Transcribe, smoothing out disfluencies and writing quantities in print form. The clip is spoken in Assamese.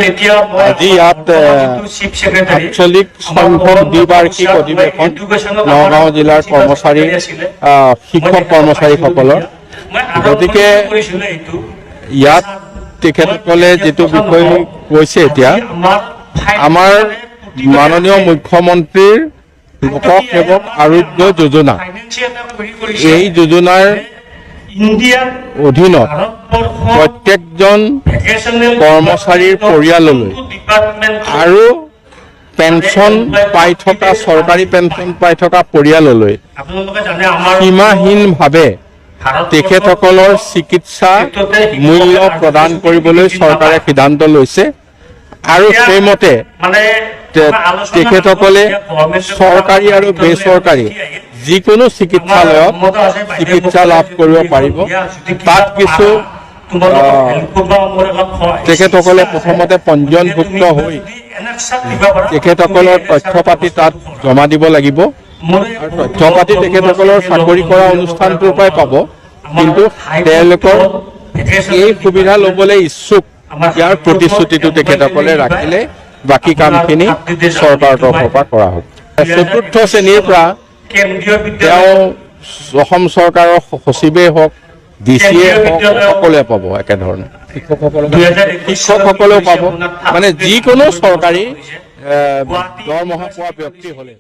এতিয়া মই আজি ইয়াত চিফ ছেক্ৰেটাৰী আঞ্চলিক সংঘৰ দ্বিবাৰ্ষিক অধিৱেশন নগাঁও জিলাৰ কৰ্মচাৰী, শিক্ষক কৰ্মচাৰীসকলৰ। গতিকে ইয়াত তেখেতসকলে যিটো বিষয় কৈছে, এতিয়া আমাৰ মাননীয় মুখ্যমন্ত্ৰীৰ লোকসেৱক আৰোগ্য যোজনা, এই যোজনাৰ ইণ্ডিয়াৰ অধীনত ভাৰতবৰ্ষ প্ৰত্যেকজন ভেকেশ্যনেল কৰ্মচাৰীৰ পৰিয়াললৈ ডিপাৰ্টমেণ্ট আৰু পেঞ্চন পাই থকা, চৰকাৰী পেঞ্চন পাই থকা পৰিয়াললৈ আপোনালোকে জানে, আমাৰ সীমাহীনভাৱে তেখেতসকলৰ চিকিৎসা মূল্য প্ৰদান কৰিবলৈ চৰকাৰে সিদ্ধান্ত লৈছে আৰু সেইমতে মানে তেখেতসকলে চৰকাৰী আৰু বেচৰকাৰী যিকোনো চিকিৎসালয়ত চিকিৎসা লাভ কৰিব পাৰিব। তাত কিছু তেখেতসকলে প্ৰথমতে পঞ্জীয়নভুক্ত হৈ তেখেতসকলৰ তথ্য পাতি তাত জমা দিব লাগিব আৰু তথ্য পাতি তেখেতসকলৰ চাকৰি কৰা অনুষ্ঠানটোৰ পৰাই পাব। কিন্তু তেওঁলোকৰ এই সুবিধা ল'বলৈ ইচ্ছুক, ইয়াৰ প্ৰতিশ্ৰুতিটো তেখেতসকলে ৰাখিলে বাকী কামখিনি চৰকাৰৰ তৰফৰ পৰা কৰা হ'ব। চতুৰ্থ শ্ৰেণীৰ পৰা কেন্দ্ৰীয় তেওঁ বিদ্যালয় অসম চৰকাৰৰ সচিবেই হওক, ডি চিয়ে হওক, সকলোৱে পাব একেধৰণে। শিক্ষকসকলেও পাব, মানে যিকোনো চৰকাৰী দৰমহা পোৱা ব্যক্তি হ'লে